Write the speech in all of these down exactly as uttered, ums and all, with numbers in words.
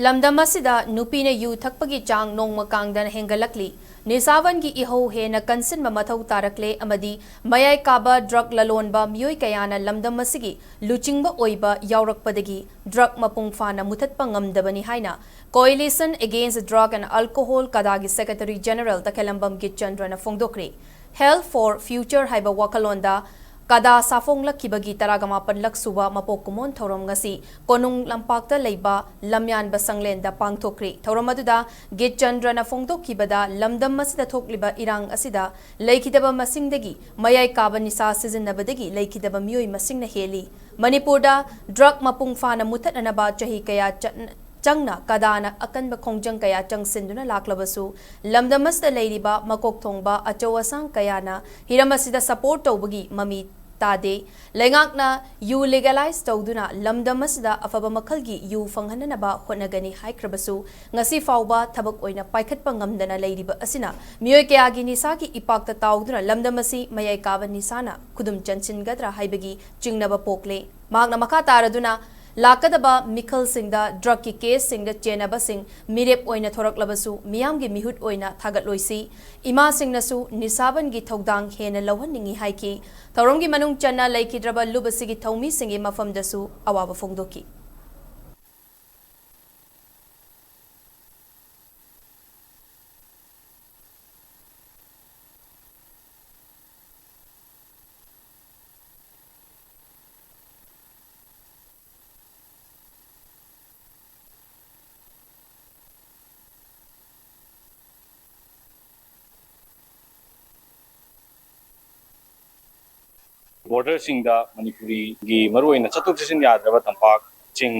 ꯂꯝꯗꯝ ꯑꯁꯤꯗ ꯅꯨꯄꯤꯅ ꯌꯨ ꯊꯛꯄꯒꯤ ꯆꯥꯡ ꯅꯣꯡꯃ ꯀꯥꯡꯗꯅ ꯍꯦꯟꯒꯠꯂꯛꯂꯤ꯫ ꯅꯤꯁꯥꯕꯟꯒꯤ ꯏꯍꯧ ꯍꯦꯟꯅ ꯀꯟꯁꯤꯟꯕ ꯃꯊꯧ ꯇꯥꯔꯛꯂꯦ ꯑꯃꯗꯤ ꯃꯌꯥꯏ ꯀꯥꯕ ꯗ꯭ꯔꯒ ꯂꯂꯣꯟꯕ ꯃꯤꯑꯣꯏ ꯀꯌꯥꯅ ꯂꯝꯗꯝ ꯑꯁꯤꯒꯤ ꯂꯨꯆꯤꯡꯕ ꯑꯣꯏꯕ ꯌꯥꯎꯔꯛꯄꯗꯒꯤ ꯗ꯭ꯔꯒ ꯃꯄꯨꯡ ꯐꯥꯅ ꯃꯨꯊꯠꯄ ꯉꯝꯗꯕꯅꯤ ꯍꯥꯏꯅ Coalition Against Drug and Alcohol ꯀꯗꯥꯒꯤ ꯁꯦꯀ꯭ꯔꯦꯇꯔꯤ ꯖꯦꯅꯔꯦꯜ ꯇꯈꯦꯂꯝꯕꯝ ꯒꯤꯠꯆꯟꯗ꯭ꯔꯅ ꯐꯣꯡꯗꯣꯛꯈ꯭ꯔꯦ꯫ Health for Future ꯍꯥꯏꯕ ꯋꯥꯈꯜꯂꯣꯟꯗ ꯀꯗꯥ ꯁꯥꯐꯣꯡꯂꯛꯈꯤꯕꯒꯤ ꯇꯔꯥꯒ ꯃꯥꯄꯟꯂꯛ ꯁꯨꯕ ꯃꯄꯣꯛ ꯀꯨꯝꯑꯣꯟ ꯊꯧꯔꯝ ꯉꯁꯤ ꯀꯣꯅꯨꯡ ꯂꯝꯄꯥꯛꯇ ꯂꯩꯕ ꯂꯝꯌꯥꯟꯕ ꯁꯪꯂꯦꯟꯗ ꯄꯥꯡꯊꯣꯛꯈ꯭ꯔꯦ꯫ ꯊꯧꯔꯝ ꯑꯗꯨꯗ ꯒꯤꯠꯆꯟꯗ꯭ꯔꯅ ꯐꯣꯡꯗꯣꯛꯈꯤꯕꯗ ꯂꯝꯗꯝ ꯑꯁꯤꯗ ꯊꯣꯛꯂꯤꯕ ꯏꯔꯥꯡ ꯑꯁꯤꯗ ꯂꯩꯈꯤꯗꯕ ꯃꯁꯤꯡꯗꯒꯤ ꯃꯌꯥꯏ ꯀꯥꯕ ꯅꯤꯁꯥ ꯁꯤꯖꯤꯟꯅꯕꯗꯒꯤ ꯂꯩꯈꯤꯗꯕ ꯃꯤꯑꯣꯏ ꯃꯁꯤꯡꯅ ꯍꯦꯜꯂꯤ꯫ ꯃꯅꯤꯄꯨꯔꯗ ꯗ꯭ꯔꯒ ꯃꯄꯨꯡ ꯐꯥꯅ ꯃꯨꯊꯠꯅꯅꯕ ꯆꯍꯤ ꯀꯌꯥ ꯆꯠꯅ ꯆꯪꯅ ꯀꯗꯥꯅ ꯑꯀꯟꯕ ꯈꯣꯡꯖꯪ ꯀꯌꯥ ꯆꯪꯁꯤꯟꯗꯨꯅ ꯂꯥꯛꯂꯕꯁꯨ, ꯂꯝꯗꯝ ꯑꯁꯤꯗ ꯂꯩꯔꯤꯕ ꯃꯀꯣꯛ ꯊꯣꯡꯕ ꯑꯆꯧ ꯑꯁꯥꯡ ꯀꯌꯥꯅ ꯍꯤꯔꯝ ꯑꯁꯤꯗ ꯁꯄꯣꯔꯠ ꯇꯧꯕꯒꯤ ꯃꯃꯤ ꯇꯥꯗꯦ꯫ ꯂꯩꯉꯥꯛꯅ ꯌꯨ ꯂꯤꯒꯦꯂꯥꯏꯖ ꯇꯧꯗꯨꯅ ꯂꯝꯗꯝ ꯑꯁꯤꯗ ꯑꯐꯕ ꯃꯈꯜꯒꯤ ꯌꯨ ꯐꯪꯍꯟꯅꯅꯕ ꯍꯣꯠꯅꯒꯅꯤ ꯍꯥꯏꯈ꯭ꯔꯕꯁꯨ, ꯉꯁꯤ ꯐꯥꯎꯕ ꯊꯕꯛ ꯑꯣꯏꯅ ꯄꯥꯏꯈꯠꯄ ꯉꯝꯗꯅ ꯂꯩꯔꯤꯕ ꯑꯁꯤꯅ ꯃꯤꯑꯣꯏ ꯀꯌꯥꯒꯤ ꯅꯤꯁꯥꯒꯤ ꯏꯄꯥꯛꯇ ꯇꯥꯎꯗꯨꯅ ꯂꯝꯗꯝ ꯑꯁꯤ ꯃꯌꯥꯏ ꯀꯥꯕ ꯅꯤꯁꯥꯅ ꯈꯨꯗꯨꯝ ꯆꯟꯁꯤꯟꯒꯗ꯭ꯔꯥ ꯍꯥꯏꯕꯒꯤ ꯆꯤꯡꯅꯕ ꯄꯣꯛꯂꯦ꯫ ꯃꯍꯥꯛꯅ ꯃꯈꯥ ꯇꯥꯔꯗꯨꯅ, ꯂꯥꯛꯀꯗꯕ ꯃꯤꯈꯜꯁꯤꯡꯗ ꯗ꯭ꯔꯒꯀꯤ ꯀꯦꯁꯁꯤꯡꯗ ꯆꯦꯟꯅꯕꯁꯤꯡ ꯃꯤꯔꯦꯞ ꯑꯣꯏꯅ ꯊꯣꯔꯛꯂꯕꯁꯨ, ꯃꯤꯌꯥꯝꯒꯤ ꯃꯤꯍꯨꯠ ꯑꯣꯏꯅ ꯊꯥꯒꯠꯂꯣꯏꯁꯤ꯫ ꯏꯃꯥꯁꯤꯡꯅꯁꯨ ꯅꯤꯁꯥꯕꯟꯒꯤ ꯊꯧꯗꯥꯡ ꯍꯦꯟꯅ ꯂꯧꯍꯟꯅꯤꯡꯏ ꯍꯥꯏꯈꯤ꯫ ꯊꯧꯔꯝꯒꯤ ꯃꯅꯨꯡ ꯆꯟꯅ ꯂꯩꯈꯤꯗ꯭ꯔꯕ ꯂꯨꯞ ꯑꯁꯤꯒꯤ ꯊꯧꯃꯤꯁꯤꯡꯒꯤ ꯃꯐꯝꯗꯁꯨ ꯑꯋꯥꯕ ꯐꯣꯡꯗꯣꯛꯈꯤ꯫ ꯕꯣꯔꯗꯔꯁꯤꯡꯗ ꯃꯅꯤꯄꯨꯔꯤꯒꯤ ꯃꯔꯨꯑꯣꯏꯅ ꯆꯠꯊꯣꯛ ꯆꯠꯁꯤꯟ ꯌꯥꯗ꯭ꯔꯕ ꯇꯝꯄꯥꯛꯁꯤꯡ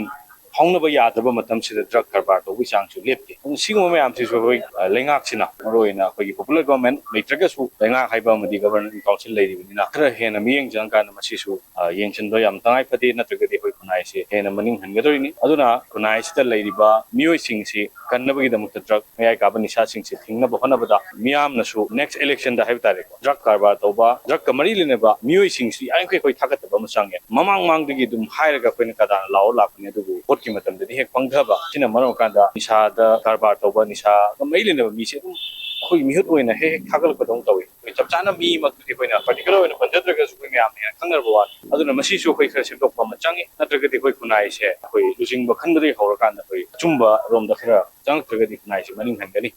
ꯐꯥꯎꯅꯕ ꯌꯥꯗ꯭ꯔꯕ ꯃꯇꯝꯁꯤꯗ ꯗ꯭ꯔꯒ ꯀꯔꯕꯥꯔ ꯇꯧꯕꯒꯤ ꯆꯥꯡꯁꯨ ꯂꯦꯞꯇꯦ꯫ ꯑꯗꯨꯅ ꯁꯤꯒꯨꯝꯕ ꯃꯌꯥꯝꯁꯤꯁꯨ ꯑꯩꯈꯣꯏ, ꯑ, ꯂꯩꯉꯥꯛꯁꯤꯅ, ꯃꯔꯨꯑꯣꯏꯅ ꯑꯩꯈꯣꯏꯒꯤ ꯄꯣꯄꯨꯂꯔ ꯒꯣꯚꯔꯟꯃꯦꯟꯠ ꯂꯩꯇ꯭ꯔꯒꯁꯨ, ꯂꯩꯉꯥꯛ ꯍꯥꯏꯕ ꯑꯃꯗꯤ ꯒꯣꯚꯔꯅꯤꯡ ꯀꯥꯎꯟꯁꯤꯜ ꯂꯩꯔꯤꯕꯅꯤꯅ, ꯈꯔ ꯍꯦꯟꯅ ꯃꯤꯠꯌꯦꯡ ꯆꯪꯉꯀꯥꯟꯗ ꯃꯁꯤꯁꯨ, ꯑ, ꯌꯦꯡꯁꯤꯟꯕ ꯌꯥꯝ ꯇꯉꯥꯏ ꯐꯗꯦ, ꯅꯠꯇ꯭ꯔꯒꯗꯤ ꯑꯩꯈꯣꯏ ꯈꯨꯟꯅꯥꯏꯁꯦ ꯍꯦꯟꯅ ꯃꯅꯤꯡ ꯍꯟꯒꯗꯧꯔꯤꯅꯤ꯫ ꯑꯗꯨꯅ ꯈꯨꯟꯅꯥꯏꯁꯤꯗ ꯂꯩꯔꯤꯕ ꯃꯤꯑꯣꯏꯁꯤꯡꯁꯤ ꯀꯟꯅꯕꯒꯤꯗꯃꯛꯇ ꯗ꯭ꯔꯒ ꯃꯌꯥꯏ ꯀꯥꯕ ꯅꯤꯁꯥꯁꯤꯡꯁꯦ ꯊꯤꯡꯅꯕ ꯍꯣꯠꯅꯕꯗ ꯃꯤꯌꯥꯝꯅꯁꯨ ꯅꯦꯛꯁ ꯏꯂꯦꯛꯁꯟꯗ ꯍꯥꯏꯕ ꯇꯥꯔꯦꯀꯣ, ꯗ꯭ꯔꯒ ꯀꯔꯕꯥꯔ ꯇꯧꯕ, ꯗ꯭ꯔꯒꯀ ꯃꯔꯤ ꯂꯩꯅꯕ ꯃꯤꯑꯣꯏꯁꯤꯡꯁꯤ ꯌꯥꯔꯤꯃꯈꯩ ꯑꯩꯈꯣꯏ ꯊꯥꯒꯠꯇꯕ ꯑꯃ ꯆꯪꯉꯦ꯫ ꯃꯃꯥꯡ ꯃꯃꯥꯡꯗꯒꯤ ꯑꯗꯨꯝ ꯍꯥꯏꯔꯒ ꯑꯩꯈꯣꯏꯅ ꯀꯗꯥꯅ ꯂꯥꯛꯑꯣ ꯂꯥꯛꯄꯅꯦ, ꯑꯗꯨꯕꯨ ꯚꯣꯠꯀꯤ ꯃꯇꯝꯗꯗꯤ ꯍꯦꯛ ꯄꯪꯊꯕ꯫ ꯁꯤꯅ ꯃꯔꯝ ꯑꯣꯏꯔꯀꯥꯟꯗ ꯅꯤꯁꯥꯗ ꯀꯔꯕꯥꯔ ꯇꯧꯕ, ꯅꯤꯁꯥꯒ ꯃꯔꯤ ꯂꯩꯅꯕ ꯃꯤꯁꯦ ꯑꯗꯨꯝ ꯑꯩꯈꯣꯏꯒꯤ ꯃꯤꯍꯨꯠ ꯑꯣꯏꯅ ꯍꯦꯛ ꯍꯦꯛ ꯊꯥꯒꯠꯂꯛꯄꯗꯧꯅ ꯇꯧꯏ꯫ ꯑꯩꯈꯣꯏ ꯆꯞ ꯆꯥꯅ ꯃꯤꯃꯛꯇꯨꯗꯤ ꯑꯩꯈꯣꯏꯅ ꯄꯥꯔꯇꯤꯀꯨꯂꯔ ꯑꯣꯏꯅ ꯄꯟꯖꯗ꯭ꯔꯒꯁꯨ ꯑꯩꯈꯣꯏ ꯃꯌꯥꯝꯅ ꯍꯦꯟꯅ ꯈꯪꯅꯔꯕ ꯋꯥꯅꯤ꯫ ꯑꯗꯨꯅ ꯃꯁꯤꯁꯨ ꯑꯩꯈꯣꯏ ꯈꯔ ꯁꯦꯝꯗꯣꯛꯄ ꯑꯃ ꯆꯪꯉꯤ, ꯅꯠꯇ꯭ꯔꯒꯗꯤ ꯑꯩꯈꯣꯏ ꯈꯨꯟꯅꯥꯏꯁꯦ ꯑꯩꯈꯣꯏ ꯂꯨꯆꯤꯡꯕ ꯈꯟꯕꯗꯒꯤ ꯍꯧꯔꯀꯥꯟꯗ ꯑꯩꯈꯣꯏ ꯑꯆꯨꯝꯕ ꯔꯣꯝꯗ ꯈꯔ ꯆꯪꯉꯛꯇ꯭ꯔꯒꯗꯤ ꯈꯨꯟꯅꯥꯏꯁꯦ ꯃꯅꯤꯡ ꯍꯟꯒꯅꯤ꯫